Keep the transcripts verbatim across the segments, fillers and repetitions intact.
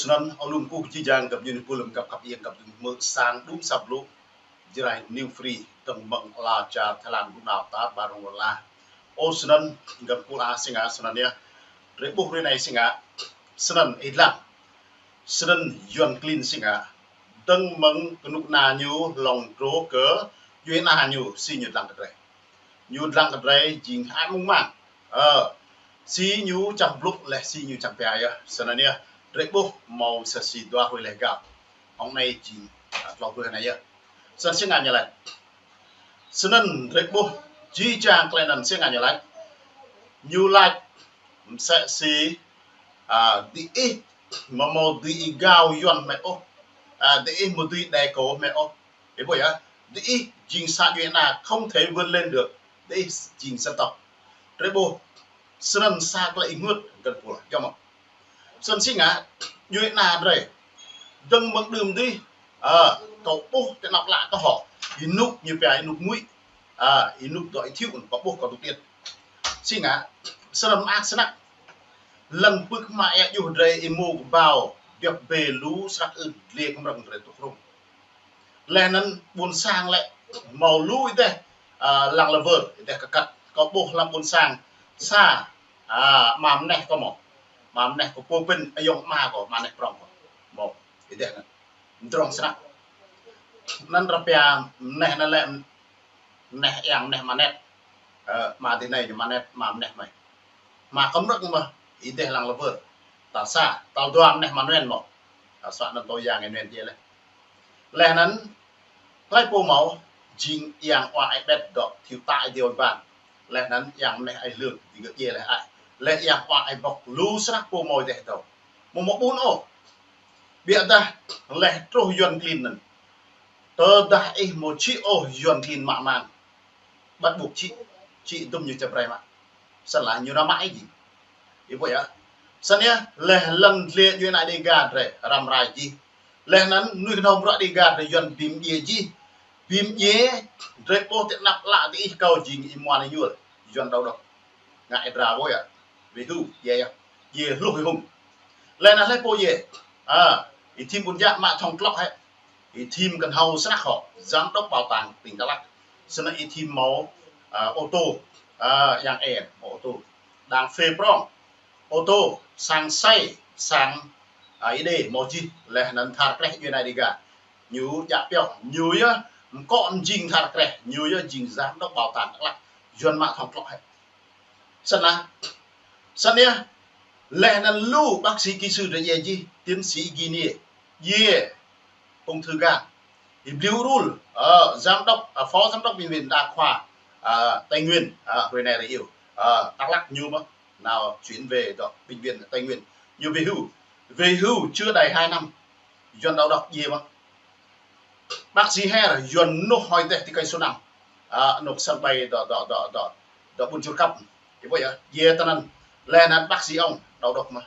Snăn, ơ lŏm kơ jih jang găp djuê pul lăm găp khăp iêng găp djuê mơ̆ sang đŭng săp lŭ, Jrai New Free, tơ̆ng mơ̆ng ala čar Thái Lan đŭng nao tar ƀar rŏng rŏng la. Ơ snăn, găp kul a si ngă snăn yơh. Drei ƀuh hrơi anai si ngă, snăn ih dlăng. Snăn Yuăn klin si ngă, tơ̆ng mơ̆ng kơnuk kơna ñu hlŏng truh kơ djuê ana ñu si ñu dlăng kơ drei. Ñu dlăng kơ drei jing hơăi mơ̆ng mang. Ơ, si ñu čang blŭ leh si ñu čang pia yơh. Snăn yơh, drei ƀuh mâo sa si dua hrơi leh gao. Hŏng anai jing, a, tlâo hrơi anai yơh. Snăn si ngă ñu lač. Snăn drei ƀuh jih jang klei anăn si ngă ñu lač. Ñu lač msĕ si, a, diih amâo mâo dưi êgao Yuăn mơ̆ ôh. A, diih amâo dưi đe kơ mơ̆ ôh. Ih ƀuh yơh, diih jing sa djuê ana không thể vươn lên được, diih jing dân tộc. Drei ƀuh, snăn sa klei ênguôt găn pul, yơh mơ̆. Snăn si ngă, djuê ana drei, tơ̆ng mơ̆ng đưm dih, a, kâo ƀuh ti anăp ală kâo hŏ, ênuk ñu pia ênuk ngui, a, ênuk dŏ ih thiu, kâo ƀuh kâo dôk điêt. Si ngă, snăn mơak snăk, lăn pưk mă êa djuh drei êmô kơƀao, điăp bê lu srăk ưn, dliê kmrơ̆ng drei tŭk rŭng. Leh anăn ƀuôn sang lĕ mâo lu êdeh, a, lăng lơ wơr, êdeh kơkăt. Kâo ƀuh hlăm ƀuôn sang sa, a, ama mneh kâo mâo. Ama mneh kâo pô pĭn ayŏng ama kâo, ama mneh prŏng kâo. Mâo, êdeh anăn. Mdrŏng snăk. Anăn arăng pia mneh anăn lĕ mneh yang mneh ama net. Ơ, ama tinei ñu ama net, ama mneh mơ̆. Ama kmrơ̆ng mơ̆, êdeh lăng lơ wơr. Tal sa, tal dua mneh ama nuen mâo. Tal sa anăn tơ yang ih nuen djiê leh. Leh anăn, hlei pô mâo, jing yang wa ai bet dŏ, thiu ta ai diêu ban. Leh anăn yang mneh ai lương, digơ̆ djiê leh ai. Leh yang wa ai bŏk, lu srăk pô mâo êdeh dâo. Mâo mâo ƀun ôh. Ƀiădah, leh truh Yuăn klin anăn. Tơdah ih mâo čhĭ ôh Yuăn klin mă mang. Bắt buộc čhĭ, čhĭ dŭm ñu čăp rai mă. Snăn lah ñu nao mă ih jing. Ih ƀuh yơh. Snăn yơh, leh lăn dliê djuê ana Đêga drei, răm rai jih. Leh anăn mnuih knhâo bruă Đêga drei Yuăn bi mdjiê jih. Bi mdjiê, drei ƀuh ti anăp ală diih kâo jing ih muăn ih ñuôl. Yuăn đau độc. Ngă ih dra ƀuh yơh. Wê hyu, djiê yơh. Djiê hluh ih hŭng. Leh anăn hlei pô djiê. A, ih thim ƀuôn jă mă thŏng tlŏk hĕ. Ih thim knhâo snăk hŏ, giám đốc bảo tàng tỉnh Đắk Lắk. Snăn ih thim mâo, a, ô tô, a, yang e, mâo ô tô. Đang phê prŏng, ô tô, sang say, sang, a, ih đê, mâo jih, leh anăn dhar kreh djuê ana Đêga. Ñu djă pioh, ñu yơh, mkŏ mjing dhar kreh, ñu yơh jing giám đốc bảo tàng Đắk Lắk. Yuăn mă thŏng tlŏk hĕ. Snăn lah. Snăn yơh. Leh anăn lu bác sĩ kỹ sư drei djiê jih, tiến sĩ Guinea, djiê ung thư gan. Ih blŭ rul, ơ, giám đốc, ơ, phó giám đốc bệnh viện đa khoa, ơ, Tây Nguyên, ơ, hrơi anai drei iêu, ơ, Đắk Lắk ñu mơ̆, nao chuyển về dŏ bệnh viện Tây Nguyên. Ñu về hưu, về hưu chưa đầy hai năm, Yuăn đau độc djiê mơ̆. Bác sĩ Her, Yuăn nôk hơi teh ti kơi Sunam. A, nôk sân bay dŏ, dŏ, dŏ, dŏ, dŏ ƀuôn Čur Kăp. Ih ƀuh yơh, djiê tinăn. Leh anăn bác sĩ ong, đau độc mơ̆.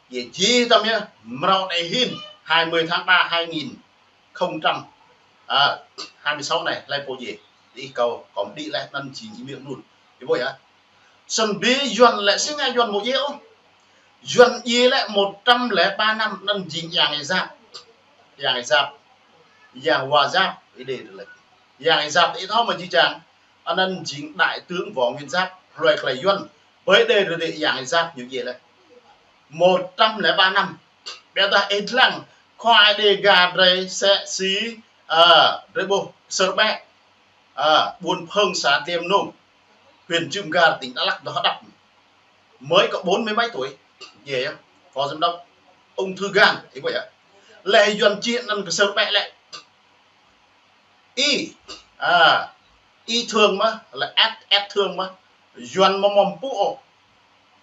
Djiê jih tăm yơh, mrâo anei hĭn, hai mươi tháng ba hai nghìn không trăm, a, hai mươi sáu anei, hlei pô djiê. Diih kâo, kâo mđĭ leh anăn jing ih mĭn anŭn. Ih ƀuh yơh. Snăn bi Yuăn lĕ si ngă Yuăn mâo djiê ôh. Yuăn djiê lĕ một trăm lẻ ba năm anăn jing yang ih Giáp. Yang ih Giáp. Yang wa Giáp, ih đê lĕ. Yang ih Giáp ih thâo mơ̆ jih jang. Anăn jing đại tướng Võ Nguyên Giáp, hlue klei Yuăn. Ƀơi đê rơdê yang ih Giáp ñu djiê lĕ. Một trăm lẻ ba năm. Ƀiădah ih dlăng, khua Đêga drei msĕ si, a, drei ƀuh, Ksơr Ƀĕ. A, ƀuôn Phơng xã Liêm Nông, huyện Cư M'gar, tỉnh Đắk Lắk dŏ hđăp. Mới có bốn mươi mấy tuổi, djiê yơh, phó giám đốc, ung thư gan, ih ƀuh yơh. Leh Yuăn čih anăn Ksơr Ƀĕ lĕ. Y, a, Y Thương mơ̆, lĕ S, S Thương mơ̆, Yuăn mâo mơ̆ pŭ ôh.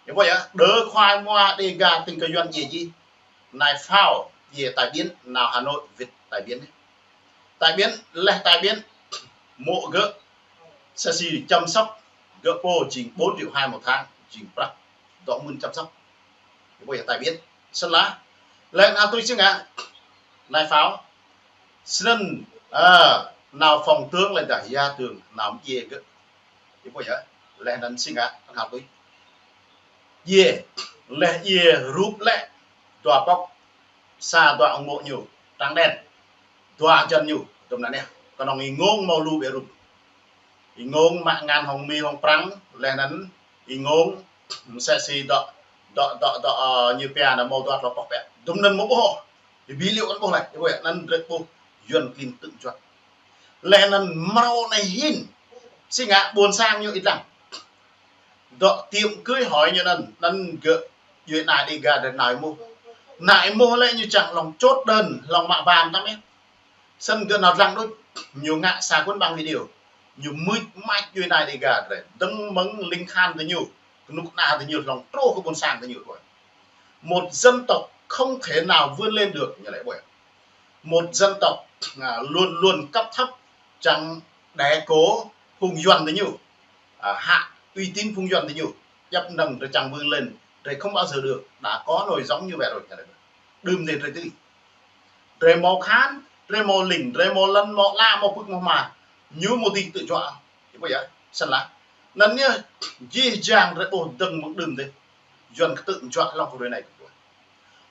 Ih ƀuh yơh, đơ khua mua Đêga tĭng kơ Yuăn djiê jih. Nai Phao, djiê tai biến, nao Hà Nội, Việt tai biến. Tai biến, leh tai biến, mŏ gơ̆, msĕ si chăm sóc, gơ̆ pô jing bốn triệu hai một tháng, jing prăk, dŏ mưn chăm sóc. Ih ƀuh yơh tai biến. Snăn lah, leh anăn tui si ngă, nai Phao, snăn, a, nao phòng tướng leh dah ya tướng, nao mdjiê gơ̆. Ih ƀuh yơh, leh anăn si ngă, anăn tui. Djiê, leh djiê rup lĕ, dua pŏk, sa dua ung mô̆ ñu, trắng đen, dua jăn ñu, tơm anŭn yơh. Kơnơ̆ng ih ngông hmâo lu ƀĕ rup. Ih ngông mă ngăn hŏng Mi hŏng Prăng, laih anŭn ih ngông mơsĕ si dŏ, dŏ, dŏ, dŏ, ơ, ñu pia anŭn hmâo dua tlâo pŏk pĕ. Tơm anŭn hmâo ƀuh. Ih ƀu liu kăn ƀuh laih, ih ƀuh yơh, anŭn drơi ƀuh Yuan klin tơ̆ng juăt. Laih anŭn mrâo anai hin. Si ngă ƀôn sang ñu ih lăng. Dŏ tiệm cưới hỏi ñu anŭn, anŭn gơ̆ djuai anai Đêga drơi nao êmuh. Nao êmuh lĕ ñu čang hlŏng chốt đơn, hlŏng mă bàn tăm yơh. Snăn gơ̆ nao lăng đôč, ñu ngă sa cuốn băng video. Ñu mưč mač djuai anai Đêga drơi. Dơ̆ng mơ̆ng ling khan tơ ñu, kơnuk kơna tơ ñu hlŏng truh kơ ƀôn sang tơ ñu đuaĭ. Một dân tộc không thể nào vươn lên được, ñu laĭ ƀuh. Một dân tộc, à, luôn luôn cấp thấp čang đè cô phung Yuan tơ ñu. À, hạ uy tín phung Yuan tơ ñu. Djăp năng drơi čang vươn lên, drơi không bao giờ được, đã có nòi giống như vậy rồi, ñu laĭ ƀuh. Đưm dê drơi tui. Drơi hmâo khan, drơi hmâo ling, drơi hmâo lăn, hmâo ala, hmâo pưk, hmâo hma. Ñu hmâo ding tơ̆ng juă. Ih ƀuh yơh, snăn lah. Anŭn yơh, jih jang drơi ƀuh dơ̆ng mơ̆ng đưm dê. Yuan kơtơ̆ng juă hlŏng kơ hrơi anai kơ ƀuh.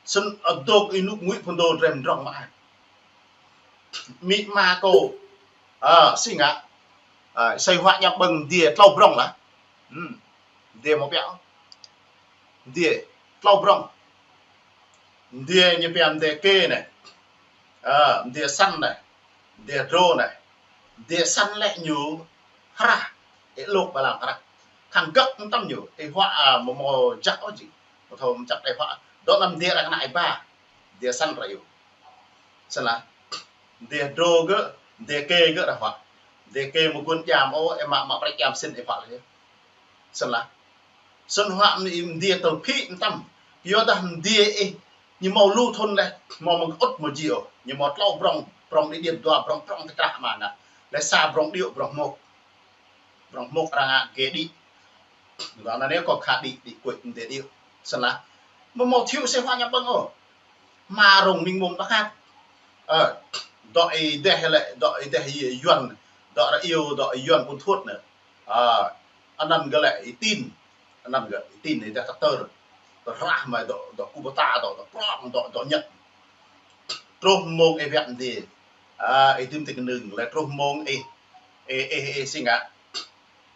Snăn adôk ih nuk ngui phŭn dô drơi mdrŏng mă. Amĭ ama kâo, ơ, si ngă, ơ, asơi huă añăm ƀơ̆ng mdiê tlâo brŏng lah. Hmm. Mdiê hmâo pioh. Mdiê tlâo brŏng. Mdiê ñu pia mdiê kê anai. Ơ, mdiê săn anai. Mdiê drô anai. Mdiê săn lĕ ñu hrah. Ih lŏk ƀơi lăng hrah. Khăng găk mơtam ñu. Ih huă, ơ, hmâo, hmâo jăk ôh jing. Hmâo thâo mčăk ih huă. Dŏ anăm mdiê arăng anai ba. Mdiê săn ră yơh. Snăn lah. Mdiê drô gơ̆, mdiê kê gơ̆ arăng huă. Mdiê kê mơguôn djam ôh, ih mă, mă prĕk djam sin ih huă lĕ. Snăn lah. Snăn huă mni mdiê tơl phĭ mtam. Yua dah mdiê ih, ñu hmâo lu thŭn leh, hmâo mơ̆ng ŭt hmâo ji ôh. Ñu hmâo tlâo brŏng, brŏng đĭ điêt, dua brŏng, brŏng tơkrah mă ană. Leh sa brŏng điêo, brŏng mŏk. Brŏng mŏk arăng ngă gê đĭ. Dua ană anai kâo khă đĭ, đĭ kuĕ mdiê điêo. Snăn lah. Mơ̆ hmâo thiu asơi huă añăm ƀơ̆ng ôh. Hmâo rŏng ning mông ƀă khăp. Ơ, dŏ ih deh lĕ, dŏ ih deh Yuan, dŏ ră iâu, dŏ Yuan pun thuôt anai. Ơ, anăn gơ̆ lĕ ih tin. Anăn gơ̆ ih tin ih deh tơtơr. Tơhrah mă dŏ, dŏ Kubota, dŏ, dŏ prŏng, dŏ, dŏ Nhật. Truh mông ih biă mdiê. Ơ, ih dưm ti kơnưng, lĕ truh mông ih, ih, ih, ih si ngă.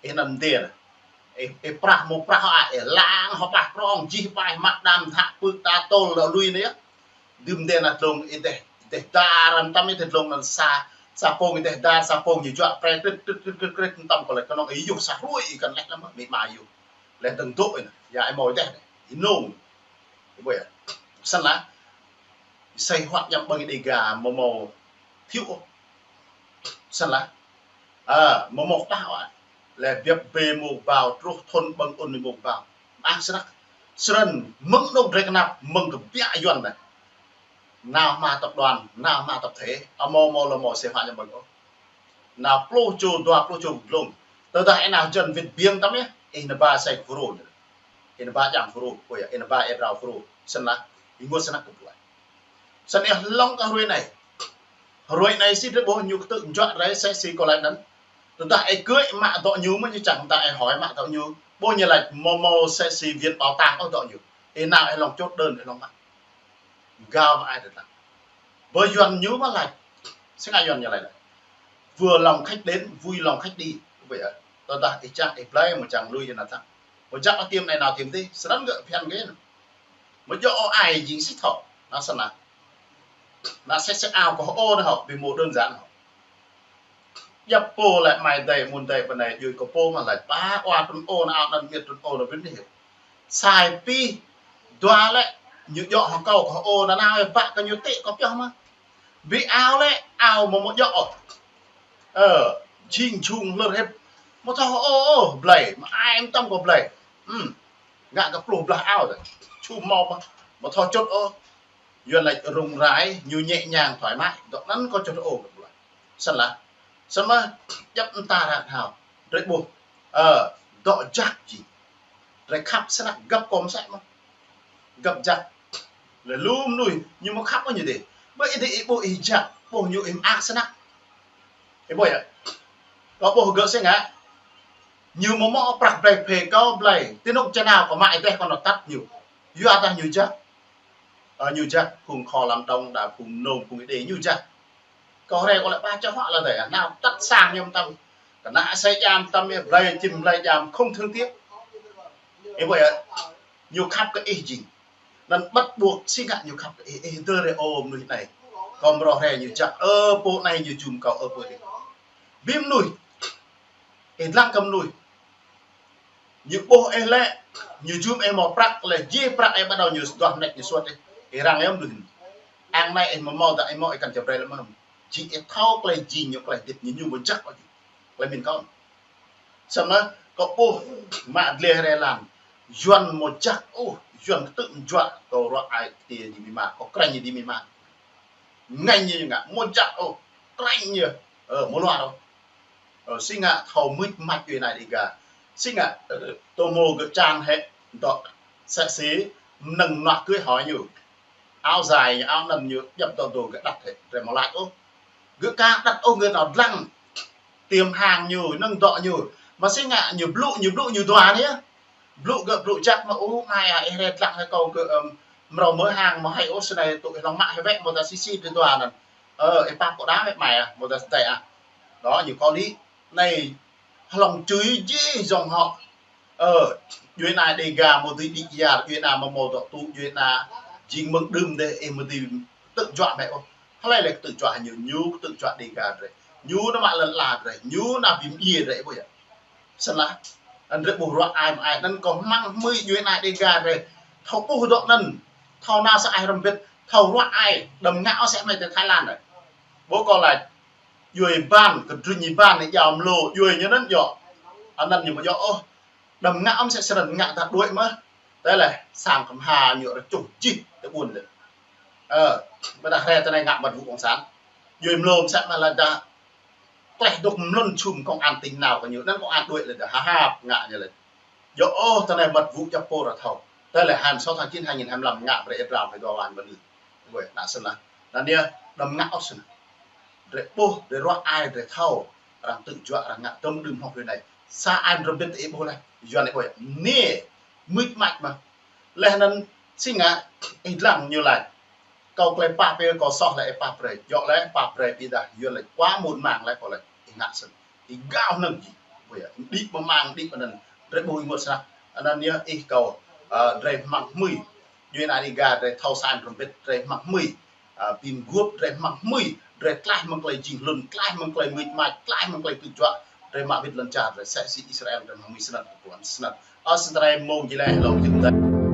Ih anăn mdiê anai. Ih, ih prah mông prah ôh, ih lăng hŏ pah prŏng, jih pah mă đam thă pưk ta tôl lŏ lui anai yơh. Dưm mdiê anăn dlông ih deh, ih deh dar, anăn tăm ih deh dlông anăn sa, sa pông ih deh dar, sa pông ñu juă pre, krit, krit, krit, krit, krit, tăm kơ lĕ kơnơ̆ng ih yuh sa hruê ih kăn leh lăm, amĭ ama yuh. Leh dơ̆ng dŏ ih anai, ya ih hmâo ih deh anai, ih nông. Ih ƀuh yơh. Snăn lah. Asơi huă añăm ƀơ̆ng Đêga hmâo hmâo thiu ôh. Snăn lah. Ơ, hmâo hmâo pah ôh. Lĕ biăp bê mông bao truh thŭn ƀơ̆ng ŭn mông bao. Mơak snăk. Snăn mơ̆ng anôk drơi kơnăp mơ̆ng kơ biă Yuan anai. Nao hma tập đoàn, nao hma tập thể, ơ hmâo hmâo lŏ hmâo asơi huă añăm ƀơ̆ng ôh. Nao pluh čô, dua pluh čô dlông. Tơdah ih nao jăn wĭt biêng tăm yơh, ih nao ba asơi kơ Fulro. Ih nao ba djam Fulro, ƀuh yơh, ih nao ba ih drao Fulro. Snăn lah, ih ngă snăk kơ ƀuh. Snăn yơh hlŏng kơ hrơi anai. Hrơi anai si drơi ƀuh ñu kơtơ̆ng juă drơi mơsĕ si kâo laĭ anăn. Tơdah ih gơ̆ mă dŏ ñu mơ̆ ñu čang ta ih huă mă dŏ ñu. Ƀuh ñu laĭ hmâo hmâo mơsĕ si viện bảo tàng ôh dŏ ñu. Ih nao ih hlŏng chốt đơn ih hlŏng mă. Gao mă ai tơdah. Ƀơi Yuan ñu mă laĭ. Si ngă Yuan ñu laĭ laĭ. Vừa lòng khách đến, vui lòng khách đi. Ƀuh yơh. Tơdah ih čang ih blai, mơ̆ čang lui yơh anăn tăm. Mơ̆ jak ôh tiêm anai nao tiêm dih. Snăn gơ̆ phiăn gơ̆ anăn. Mơ̆ djơ̆ ôh ai jing si thŏ. Anăn snăn lah. Anăn sĕ sĕ ao kơ hơô anăn hŏ, ƀing mơ̆ đơn giản hŏ. Djăp pô lĕ amai adơi, amun adơi ƀơi anai, djuai kơ pô mă laĭ, ba, ua trŭn ôh anăn ao anăn, miêt trŭn ôh anăn, ƀing anai. Sa ih pih, dua lĕ, ñu djơ̆ hŏ kâo kơ hơô anăn, nao ih bă kơ ñu tĭ kơ pioh mă. Ƀing ao lĕ, ao mơ̆ mơ̆ djơ̆ ôh. Ơ, jing jung hlơr hĕp. Mơ̆ thâo hơô ôh, blai, mă ai mơtam kơ blai. Hmm. Ngă kơ pluh blah ao tơ. Ču hmâo mă. Mơ̆ thâo chốt ôh. Yuan laĭ rông rãi, ñu nhẹ nhàng thoải mái, dŏ anăn kơ čŏt ôh kơ ƀuh. Snăn lah. Snăn mơ̆, djăp mta ră thâo. Drơi ƀuh. Ơ, dŏ jak jing. Drơi khăp snăk găp kơ mơsĕ mơ̆. Găp jak. Lĕ lu mnuih, ñu mơ̆ khăp mơ̆ ñu dih. Ƀơi ih dih ih ƀuh ih jak, ƀuh ñu ih mơak snăk. Ih ƀuh yơh. Kâo ƀuh gơ̆ si ngă. Ñu mơ̆ mơ̆ prah blai phê kâo blai. Ti anôk čơnao kơ mă ih deh kơ nao tăt ñu. Yua dah ñu jak. Ơ, ñu jak phung kho lam đong, đa phung nông, phung đê ñu jak. Kâo rai kâo lĕ ba čô hŏ lĕ tơi, nao tăt sang ñu mơtam. Kơnă asơi jam mơtam, blai čim blai jam không thương tiếc. Ih ƀuh yơh, ñu khăp kơ ih jing. Anŭn bắt buộc si ngă ñu khăp kơ ih, ih dơ̆ rai ôh mơnuih anai. Kâo mrô rai ñu jak, ơ, pô anai ñu jum kâo, ơ, pô anai. Ƀing mơnuih, ih dlăng kơ mơnuih. Ñu ƀuh ih lĕ, ñu jum ih hmâo prăk lĕ, jih prăk ih bắt đầu ñu duah mơneč ñu suôt ih. Ih răng yơh mơnuih. Ang anai ih hmâo hmâo dah ih hmâo ih kăn čơbrei lĕ mơ̆n. Jing ih thâo tơlơi jing ñu tơlơi hơdip ñu ñu ƀu jak ôh jing. Tơlơi min kâo. Samơ̆ kâo ƀuh mă dleh rai lăng. Yuan hmâo jak ôh, Yuan kơtư̆ mơjuă kâo ruă ai kơtir dĭ mĭ ma, kâo krĕnh dĭ mĭ ma. Ngăn ñu ngă, hmâo jak ôh, krĕnh ñu, ơ, hmâo luar ôh. Ơ, si ngă thâo mưč mač djuai anai Dega. Si ngă, ơ, tô mô gơ̆ čan hĕ, dŏ, sĕ si, mơnơ̆ng nuă kưi hŏ ñu. Áo dài ñu, áo anŭn ñu, djăp dŏ dô gơ̆ đăt hĕ, rai hmâo lač ôh. Gơ̆ ka đăt ôh gơ̆ nao dlăng. Tiêm hàng ñu, năng dŏ ñu. Mă si ngă ñu blŭ, ñu blŭ ñu dua anai. Blŭ gơ̆ blŭ jak mă, ơ, mai ah, ih rai dlăng hĕ kâo gơ̆, ơm, mrâo mơ̆ hàng mă hai ôh, snei tŭ ih lăng mă hĕ wĕ, mơ̆ ta si si tơdua anŭn. Ơ, ih pap kâo đa wĕ mai ah, mơ̆ ta si tơi ah. Đó, ñu kâo đĭ. Anai, hlŏng čư̆ jih jŏng hŏ. Ơ, djuai anai Dega hmâo dưi đĭ yar, djuai anai hmâo hmâo dŏ tŭ, djuai anai jing mơ̆ng đưm dêh, ih hmâo dưi kơtư̆ juă mơ̆ ôh. Hlơi lĕ kơtư̆ juă ñu, ñu kơtư̆ juă Dega drei. Ñu nao mă lŏn ala drei, ñu nao bim djiê drei, ƀuh yơh. Snăn lah, anŭn drei ƀuh ruă ai mă ai, anŭn kâo hmăng hmưi djuai anai Dega drei. Thâo ƀuh dŏ anŭn, thâo nao sa ai rơmbit, thâo ruă ai, đăm ngă ôh sĕ mơ̆ tơ Thái Lan drei. Ƀuh kâo lač, djuai ban, kơdrŭn djuai ban anai jao mlô, djuai ñu anŭn djŏ. Anŭn ñu ƀu djŏ ôh. Đăm ngă ôh sĕ snăn ngă dah đuaĭ mơ̆. Tơlơi sang kơmha ñu rơčuh jih tơ ƀuôn lĕ. Ơ, ƀôdah rai tơ anai ngă măt vụ cộng sản. Djuai mlô mơsĕ mă lĕ dah kleh dŏ mlŭn čum công an tỉnh nao kơ ñu. Anŭn công an đuaĭ lĕ dah hahap ngă ñu lĕ. Djŏ ôh tơ anai măt vụ djăp pô ră thâo. Tơlơi hai mươi sáu tháng chín hai nghìn hai mươi lăm ngă brơi ih drao hơdua wan mơnưh. Ƀuh yơh, anŭn snăn lah. Anŭn yơh, đăm ngă ôh snăn. Drei ƀuh, drei ruă ai, drei thâo. Arăng kơtư̆ juă, arăng ngă tơm đưm hŏk drei anai. Sa ai rơmbit ih ƀuh leh, Yuan ih ƀuh yơh. Anai, mưč mač mơ̆. Leh anŭn si ngă, ih dlăng ñu lač. Kâo klei pap ih, kâo soh leh ih pap brơi. Djŏ leh, pap brơi ƀiădah Yuan lač quá muộn màng leh kâo lač. Ih ngă snăn. Ih gao hnơ̆ng jih. Ƀuh yơh, đĭ ƀơ mang, đĭ ƀơ anŭn. Drei ƀuh ih mŭt snăk. Anŭn yơh ih kâo, ơ, drei hmăng hmưi. Djuai anai Dega drei thâo sa ai rơmbit drei hmăng hmưi. Ơ, bi mguôp drei hmăng hmưi. Drei tlaih mơ̆ng klei jing hlŭn, tlaih mơ̆ng klei mưč mač, tlaih mơ̆ng klei kơtư̆ juă. Drei mă wĭt lŏn čar drei sĕ si Israel drei hmăng hmưi snăn, kơ pô anŭn snăn. Ơ, snăn drei mơ̆ng jih leh hlŏng jing drei.